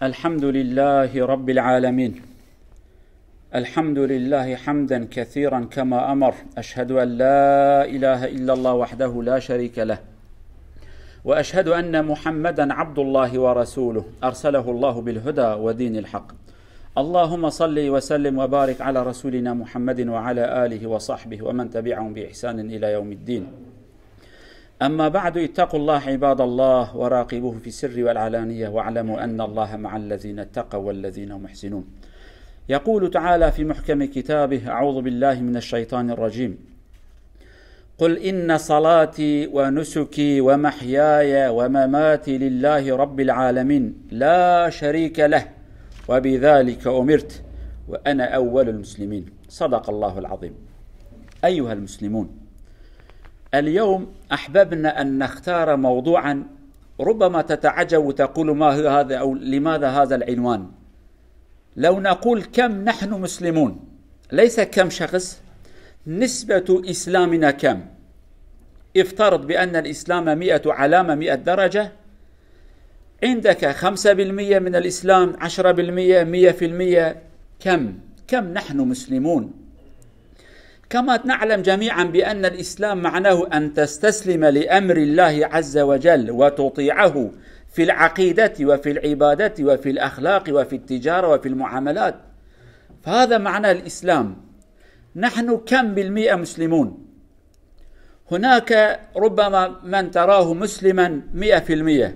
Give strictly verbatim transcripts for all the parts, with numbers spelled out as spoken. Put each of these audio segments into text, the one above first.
الحمد لله رب العالمين. الحمد لله حمدا كثيرا كما أمر. أشهد أن لا إله إلا الله وحده لا شريك له. وأشهد أن محمدا عبد الله ورسوله أرسله الله بالهدى ودين الحق. اللهم صل وسلم وبارك على رسولنا محمد وعلى آله وصحبه ومن تبعهم بإحسان إلى يوم الدين. أما بعد، اتقوا الله عباد الله وراقبوه في السر والعلانية واعلموا أن الله مع الذين اتقوا والذين هم محسنون. يقول تعالى في محكم كتابه: أعوذ بالله من الشيطان الرجيم. قل إن صلاتي ونسكي ومحياي ومماتي لله رب العالمين لا شريك له وبذلك أمرت وأنا أول المسلمين. صدق الله العظيم. أيها المسلمون، اليوم أحببنا أن نختار موضوعا ربما تتعجب وتقول: "ما هو هذا؟" أو "لماذا هذا العنوان؟" لو نقول: "كم نحن مسلمون؟" ليس كم شخص، نسبة إسلامنا كم؟ افترض بأن الإسلام مئة علامة، مئة درجة، عندك خمسة بالمية من الإسلام، عشرة بالمية، مية في المية، كم؟ كم نحن مسلمون؟ كما نعلم جميعا بأن الإسلام معناه أن تستسلم لأمر الله عز وجل وتطيعه في العقيدة وفي العبادة وفي الأخلاق وفي التجارة وفي المعاملات. فهذا معنى الإسلام. نحن كم بالمئة مسلمون؟ هناك ربما من تراه مسلما مئة في المئة،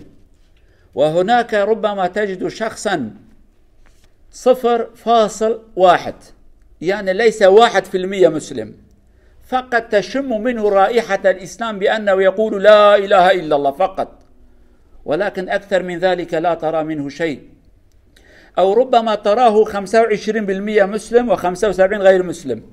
وهناك ربما تجد شخصا صفر فاصل واحد، يعني ليس واحد في المئة مسلم، فقط تشم منه رائحة الإسلام بأنه يقول: "لا إله إلا الله" فقط، ولكن أكثر من ذلك لا ترى منه شيء. أو ربما تراه خمسة وعشرين بالمئة مسلم وخمسة وسبعين غير مسلم.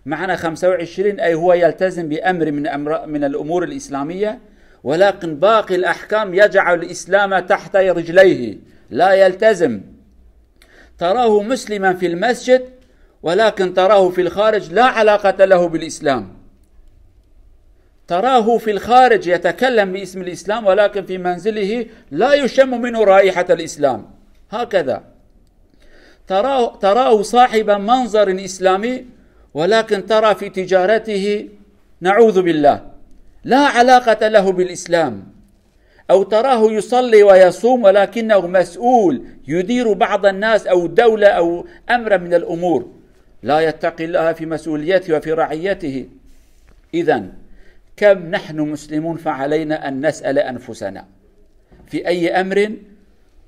معنى خمسة وعشرين، أي هو يلتزم بأمر من أمر، من الأمور الإسلامية، ولكن باقي الأحكام يجعل الإسلام تحت رجليه، لا يلتزم. تراه مسلما في المسجد، ولكن تراه في الخارج لا علاقة له بالإسلام. تراه في الخارج يتكلم باسم الإسلام، ولكن في منزله لا يشم منه رائحة الإسلام. هكذا. تراه، تراه صاحب منظر إسلامي، ولكن ترى في تجارته، نعوذ بالله، لا علاقة له بالإسلام. أو تراه يصلي ويصوم، ولكنه مسؤول، يدير بعض الناس أو دولة أو أمرا من الأمور، لا يتقي الله في مسؤوليته وفي رعيته. إذن، كم نحن مسلمون؟ فعلينا أن نسأل أنفسنا في أي أمر،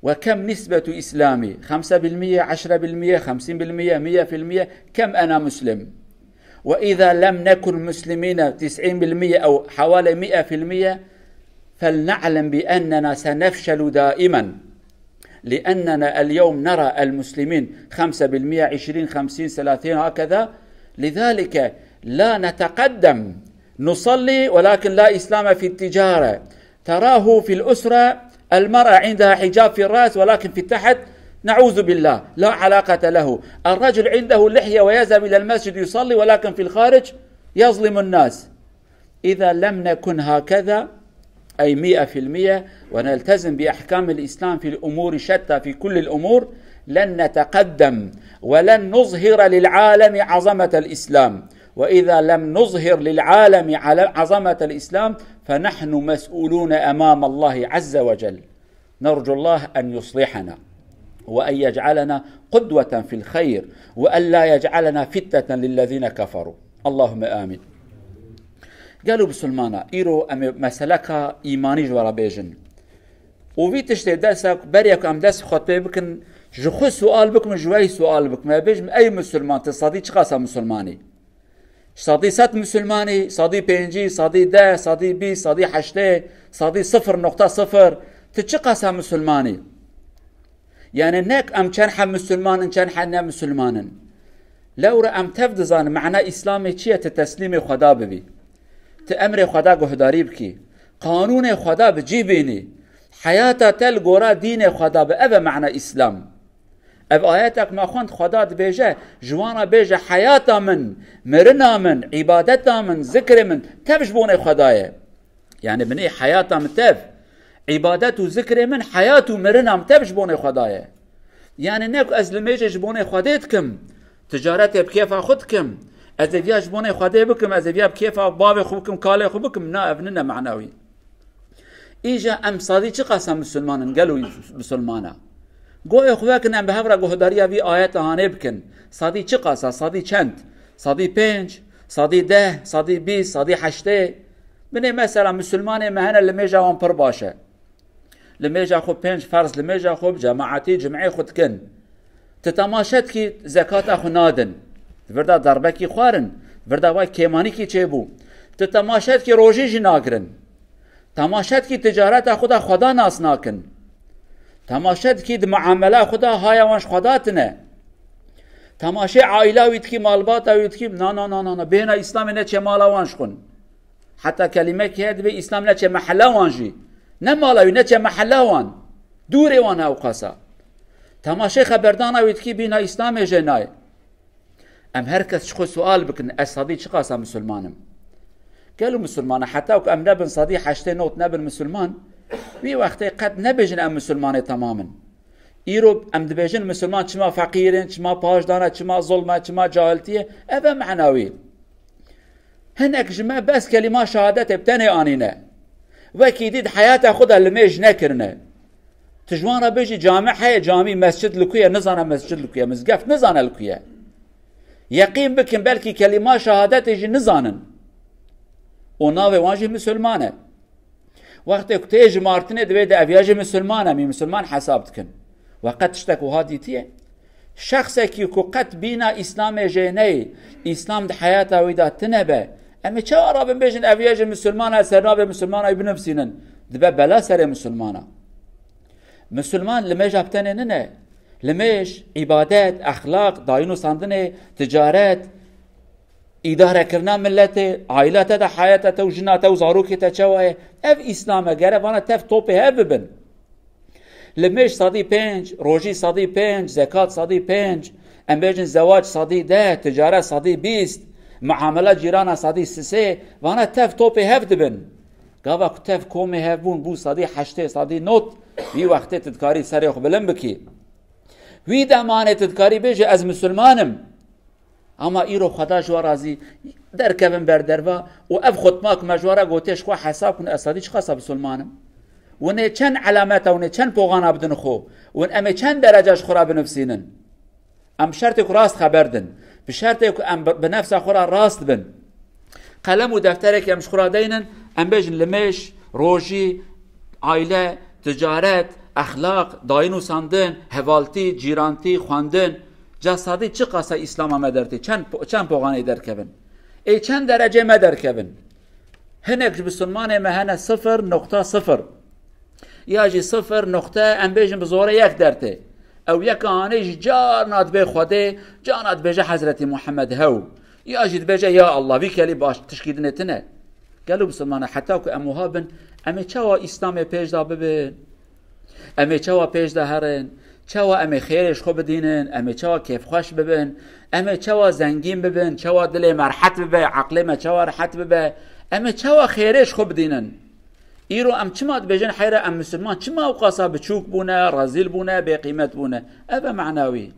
وكم نسبة إسلامي؟ خمسة بالمية، عشرة بالمية، خمسين بالمية، مية في المية؟ كم أنا مسلم؟ وإذا لم نكن مسلمين تسعين بالمية أو حوالي مية في المية، فلنعلم بأننا سنفشل دائما، لأننا اليوم نرى المسلمين خمسة بالمية، عشرين، خمسين، ثلاثين، هكذا. لذلك لا نتقدم، نصلي ولكن لا إسلام في التجارة. تراه في الأسرة المرأة عندها حجاب في الرأس، ولكن في التحت نعوذ بالله لا علاقة له. الرجل عنده لحية ويذهب إلى المسجد يصلي، ولكن في الخارج يظلم الناس. إذا لم نكن هكذا، أي مية في المية، ونلتزم بأحكام الإسلام في الأمور شتى، في كل الأمور، لن نتقدم ولن نظهر للعالم عظمة الإسلام. وإذا لم نظهر للعالم على عظمة الإسلام، فنحن مسؤولون أمام الله عز وجل. نرجو الله أن يصلحنا وأن يجعلنا قدوة في الخير وأن لا يجعلنا فتنة للذين كفروا. اللهم آمين. Gelo bisilmana, îro em ê meseleka îmanî ji we re bêjin. Û vî tiştê dersa berê ku em dest xwe pê bikin, ji xwe sual bikim, ji we sual bikim. Em bêjim, ey misilman, tu sedî çiqasa misilmanî? Sedî sed misilmanî, sedî pêncî, sedî deh, sedî bîst, sedî heştê, sedî sifir noqta sifir, tu çiqasa misilmanî? Yani nek em çend heb misilman in, çend heb ne misilman in. Lewra em tev dizanin mana Îslamê çi ye, tu teslîmê Xweda bibî. Tu emrê Xweda guhdarî bikî. Qanûnê Xweda bi cî bînî. Heyata te li gora dînê Xweda bi. Ev e mana Îslam. Ev ayetek me xwend, Xweda dibêje, ji wan re bêje, heyata min, mirina min, îbadeta min, zikrê min, tev ji bonê Xweda ye. Yani binê heyata min tev. Îbadet û zikrê min heyat û mirina min tev ji bonê Xwedê ye. Yanî ne ku ez limêjê ji bonê Xwedê dikim, ticaretê bi kêfa xwe dikim, ez ê viya ji bonê Xwedê bikim, ez ê viya bi kêfa bavê xwe bikim, kalê xwe bikim. Na, ev nine manawî. Îja em sadî çiqasa misilman in, gelo misilmana? Goyê xwe vekin, em bi hev re guhdariya vî ayeta hanê bikin. Sadî çiqasa? Sadî çend? Sadî pênc, sadî deh, sadî bîst, sadî heştê? Binê mesela misilmanê me hene limêja wan pir baş e. Limêja xwe pênc ferz, limêja xwe bi cemaetî cimê xwe dikin. Ti temaşe dikî zekata xwe nadin. Di vir de derbekî xwarin. Di vir de vay kêmanîkî çêbû. Ti temaşe dikî rojî jî nagirin. Temaşe dikî ticareta xwe de Xweda nas nakin. Temaşe dikî di muamela xwe de haya wan ji Xweda tine. Temaşê aîla wî dikî, malbata wî dikî, na, na, na, na, na, bêhna Îslamê neçe mala wan ji xwin. Heta kelîmekî heye dibê Îslam neçe mehela wan jî. Ne mala wî, neçe mehela wan. Dûrê wan ewqasa. Temaşê xeberdana wî dikî, bîna Îslamê jê nayê. Em her kes ji xwe sual bikin, ez sadî çiqasa misilman im? Gelo misilman e, heta ku em nebin sadî heştê not nebin misilman, wî wextê qet nebêjin em misilmanê temam in. Îro em dibêjin misilman çima feqîr in, çima paşdan e, çima zulm e, çima cahiltî ye, ev e manawî. Hinek ji me bes kelîma şehadetê bi tenê anîne. Wekî dî di heyata xwe de limêj nekirine. Tu ji wan re bêjî, camî heye, camî, mescid li ku ye, nizane mescid li ku ye, mizgeft nizane li ku ye. Yeqîn bikin, belkî kelîma şehadetê jî nizanin. Û navê wan jî misilman e. Wextê ku tê jimartinê, divê de ev ya jî misilman e, em ê misilman hesab dikin. We qet tiştek wiha dîtiye? Şexsekî ku qet bîna Îslamê jê neyê, Îslam di heyata wî de tine be, em ê çawa rabin bêjin ev ya jî misilman e, ser navê misilman ay binivîsînin? Dibe bela serê misilmana. Misilman limêja bi tenê nine. Limêj, îbadet, exlaq, dayîn û sandinê, ticaret, îdarekirina miletê, aîla te de heyata te û jina te û zarokê te çawa ye? Ev Îslam e, gere vana tev topê hev bibin. Limêj sadî pênc, rojî sadî pênc, zekat sadî pênc, em bêjin zewac sadî deh, ticaret sadî bîst, muamela cîrana sadî sisê, vana tev topê hev dibin. Gava ku tev komê hev bûn, bû sadî heştê, sadî not, wî wextê tu dikarî serê xwe bilind bikî. Wî demanê tu dikarî bêjî, ez misilman im. Ama îro Xweda ji we razî, derkevin ber derva û ev xutma ku me ji we re gotiye, ji xwe hesab kun, ez sadî çiqasa misilman im? Hûn ê çend elameta, hûn ê çend poxana bidin xwe? Hûn em ê çend derece ji xwe re binivîsînin? Em bi şertê ku rast xeber din, bi şertê ku em bi, bi nefsa xwe re rast bin. Qelem û defterekê em ji xwe re deynin, em bêjin limêj, rojî, aîle, ticaret, exlaq, dayîn û sandin, hevaltî, cîrantî, xwendin. Ca sadî çiqasa Îslama me dertê, çend po-, çend poxanê derkevin? Ê çend derecê me derkevin? Hinek ji misilmanê me hene sifir nokta sifir. Ya jî sifir noqte, em bêjin bi zorê yek dertê. Ew yeka hanê jî carna dibê Xwedê, carna dibêje Hezretî Muhammed hew. Ya jî dibêje ya Allah, vî kelî baş tişkî dinê tine. Gelo misilmana, heta ku em wiha bin, em ê çawa Îslamê pêş de bibin? Em ê çawa pêş de herin? Çawa em ê xêrê ji xwe bidînin? Em ê çawa kêfxweş bibin? Em ê çawa zengîn bibin? Çawa dilê me rehet bibe? Eqlê me çawa rehet bibe? Em ê çawa xêrê ji xwe bidînin? Îro em çima dibêjin heyre em misilman çima ew qasa biçûk bûne, rezîl bûne, bêqîmet bûne? Ev e manawî.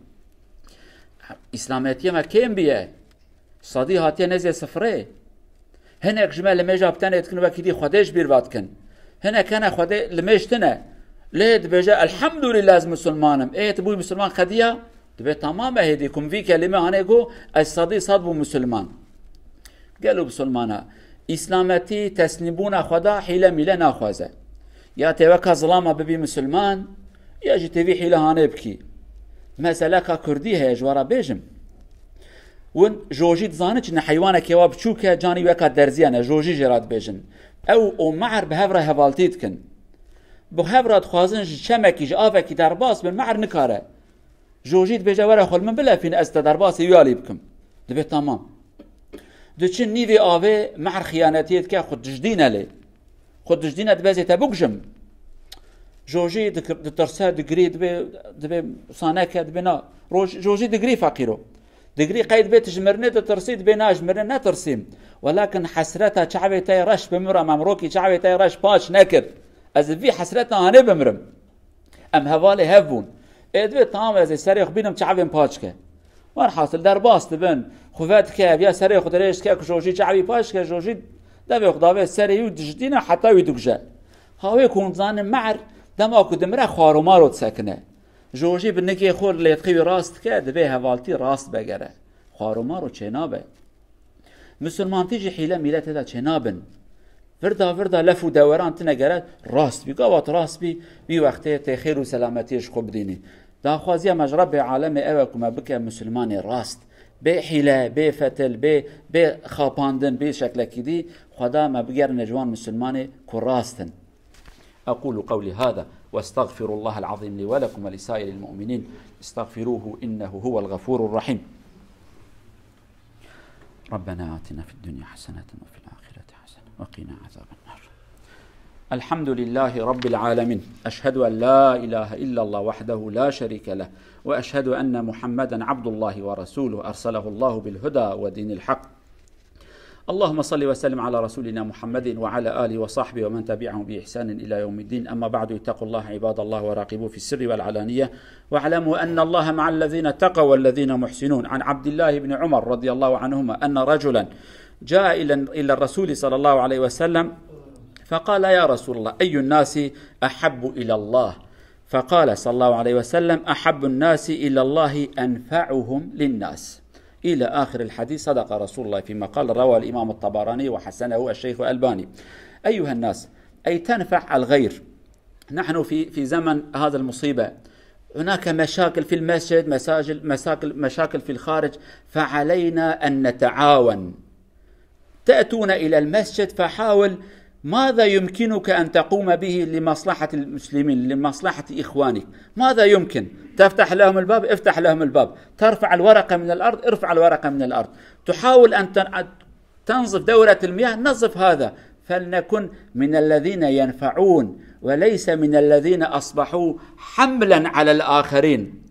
Îslametiye me kêm biye. Sadî hatiye nêzê sifirê. Hinek ji me limêja bi tenê dikin, wekî dî Xwedê ji bîr ve dikin. Hinek hene Xwedê limêj tine. Lê dibêje, "Elhamdulillah, ez misilman im." Ê, tu bûyî misilman qediya? Dibê, "Tamam e, hêdî ku min vî kelîme hanê got, ez sedî sed bûm misilman." Gelo misilmana, Îslametî teslîmbûna Xweda hîle mîle naxwaze. Ya tê weka zilama bibî misilman, ya jî tê vî hîle hanê bikî. Meseleka kurdî heye, ji we re bêjim. Win jojî dizanin çi ne, heywanekê wa biçûk e, canî weka derziyan e, jojî jê re dibêjin. Ew û mehr bi hev re hevaltî dikin. Bi hev re dixwazin ji çemekî, ji avekî derbas bin, mehr nikare. Jojî dibêje, "Were xwe li min bilefîne, ez te derbasî wî alî bikim." Dibê, "Tamam." Diçin nîvê avê, mehr xiyanetiyê dike, xwe dijdîne lê. Xwe dijdîne, dibê, "Ez ê te bikujim." Jojî dikir-, ditirse, digirî, dibê, dibê saneke, dibê, "Na." Roj-, jojî digirî feqîro. Digirî qey dibê, "Tu ji mirinê ditirsî?" Dibê, "Na, ji mirinê netirsîm. Welakin hesreta çavê te yê reş bi min re, me mirokî çavê te yê reş paç nekir." Ez vî hesreta hanê bimrim. Em hevalê hev bûn. Ê divê tamam ez ê serê xwe bînim çavên paç ke. Werhasil derbas dibin. Xwe vedike, ev ya serê xwe dirêj dike ku Jojî çavî paç ke, Jojî devê xwe davê serê wî dijitîne heta wî dikuje. Ha wê ku hûn dizanin mehr, dema ku dimire xwaromaro disekine. Jojî bi nikê xwe lêtxî wî rast dike, divê hevaltî rast vegere. Xwaromaro çênabe. Misilmantî jî hîle mîle tê de çênabin. Virda virda lef û deweran tine gere rast bî. Gava tu rast bî, wî wextê tê xêr û selametiyê ji xwe bidînî. Daxwaziya me ji Rebbê alemê ew e ku me bike misilmanê rast. Bê hîle, bê fetil, bê, bê xapandin, bê şeklekî dî, Xweda me bigerine ji wan misilmanê ku rast in. أقول قولي هذا وأستغفر الله العظيم لي ولكم ولسائر المؤمنين. استغفروه إنه هو الغفور الرحيم. ربنا آتنا في الدنيا حسنة وفي الآخرة حسنة وقنا عذاب النار. الحمد لله رب العالمين. أشهد أن لا إله إلا الله وحده لا شريك له، وأشهد أن محمدا عبد الله ورسوله أرسله الله بالهدى ودين الحق. اللهم صل وسلم على رسولنا محمد وعلى آله وصحبه ومن تبعهم بإحسان إلى يوم الدين. أما بعد، اتقوا الله عباد الله وراقبوه في السر والعلانية، واعلموا أن الله مع الذين اتقوا والذين محسنون. عن عبد الله بن عمر رضي الله عنهما أن رجلا جاء إلى، إلى الرسول صلى الله عليه وسلم فقال: يا رسول الله، أي الناس أحب إلى الله؟ فقال صلى الله عليه وسلم: أحب الناس إلى الله أنفعهم للناس. إلى آخر الحديث. صدق رسول الله فيما قال، رواه الإمام الطبراني وحسنه الشيخ الألباني. أيها الناس، أي تنفع الغير. نحن في، في زمن هذا المصيبة، هناك مشاكل في المسجد، مساجل-، مساكل-، مشاكل في الخارج، فعلينا أن نتعاون. تأتون إلى المسجد، فحاول ماذا يمكنك أن تقوم به لمصلحة المسلمين، لمصلحة إخوانك؟ ماذا يمكن؟ تفتح لهم الباب، افتح لهم الباب. ترفع الورقة من الأرض، ارفع الورقة من الأرض. تحاول أن تن-، تنظف دورة المياه، نظف هذا. فلنكن من الذين ينفعون وليس من الذين أصبحوا حملا على الآخرين.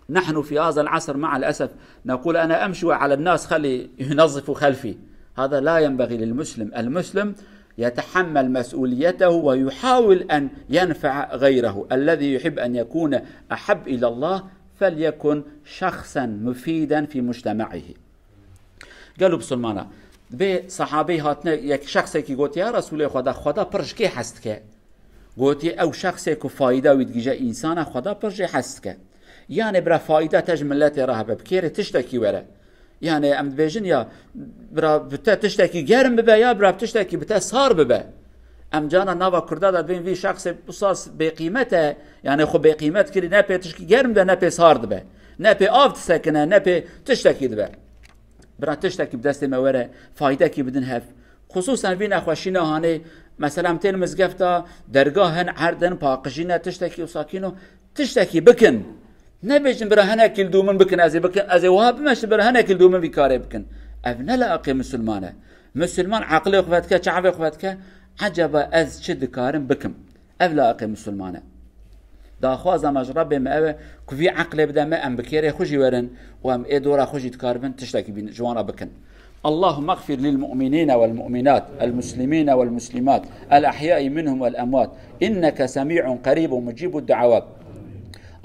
نحن في هذا العصر مع الأسف نقول: أنا أمشي على الناس خلي ينظفوا خلفي. هذا لا ينبغي للمسلم. المسلم يتحمل مسؤوليته ويحاول أن ينفع غيره. الذي يحب أن يكون أحب إلى الله فليكن شخصا مفيدا في مجتمعه. Gelo bisilmana, dibê sahabeyî hatine yek şexsekî gotiye: "Ya Resûlê Xweda, Xweda pir ji kê hez dike?" Gotiye: "Ew şexsê ku fayda wî digije însana, Xweda pir jê hez dike." Yanê bira fayda te ji miletê re hebe, bi kê re tiştekî were. Yanê em dibêjin ya bira bi te tiştekî germ bibe ya bira bi tiştekî bi te sar bibe. Em cana nava Kurda de dibên vî şexsê wisa bêqîmet e, yanê xwe bêqîmet kirî, ne pê tişkî germ de ne pê sar dibe. Ne pê av disekine, ne pê tiştekî dibe. Bira tiştekî bi destê me were, faydekî bidin hev. Xusûsen vî nexweşîna hanê, mesela em tên mizgefta, dergah hin, erd in, paqijî ne, tiştekî û sakîno, tiştekî bikin. Nebêjin bira hinekî li dû min bikin, ez ê bikin, ez ê wiha bimeşim bira hinekî li dû min vî karê bikin. Ev ne layiqê misilman e. Misilman eqilê xwe vedike, çavê xwe vedike, eceba ez çi dikarim bikim? Ev layiqê misilman e. Daxwaza me ji Rebbê me ew e ku vî eqlê bide me, em bi kêrê xwe jî werin û em ê dora xwe jî dikaribin tiştekî bîn ji wan re bikin. اللهم اغفر للمؤمنين والمؤمنات، المسلمين والمسلمات، الأحياء منهم والأموات، إنك سميع قريب مجيب الدعوات.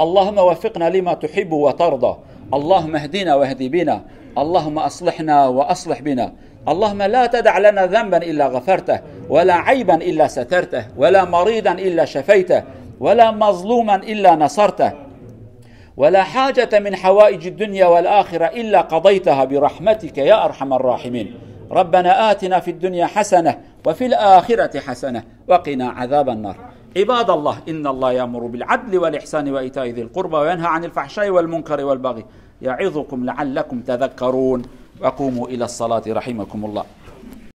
اللهم وفقنا لما تحب وترضى. اللهم اهدنا واهد بنا. اللهم أصلحنا وأصلح بنا. اللهم لا تدع لنا ذنبا إلا غفرته، ولا عيبا إلا سترته، ولا مريضا إلا شفيته، ولا مظلوما إلا نصرته، ولا حاجة من حوائج الدنيا والآخرة إلا قضيتها برحمتك يا أرحم الراحمين. ربنا آتنا في الدنيا حسنة وفي الآخرة حسنة وقنا عذاب النار. عباد الله، إن الله يأمر بالعدل والإحسان وإيتاء ذي القربى وينهى عن الفحشاء والمنكر والبغي يعظكم لعلكم تذكرون. وقوموا إلى الصلاة رحمكم الله.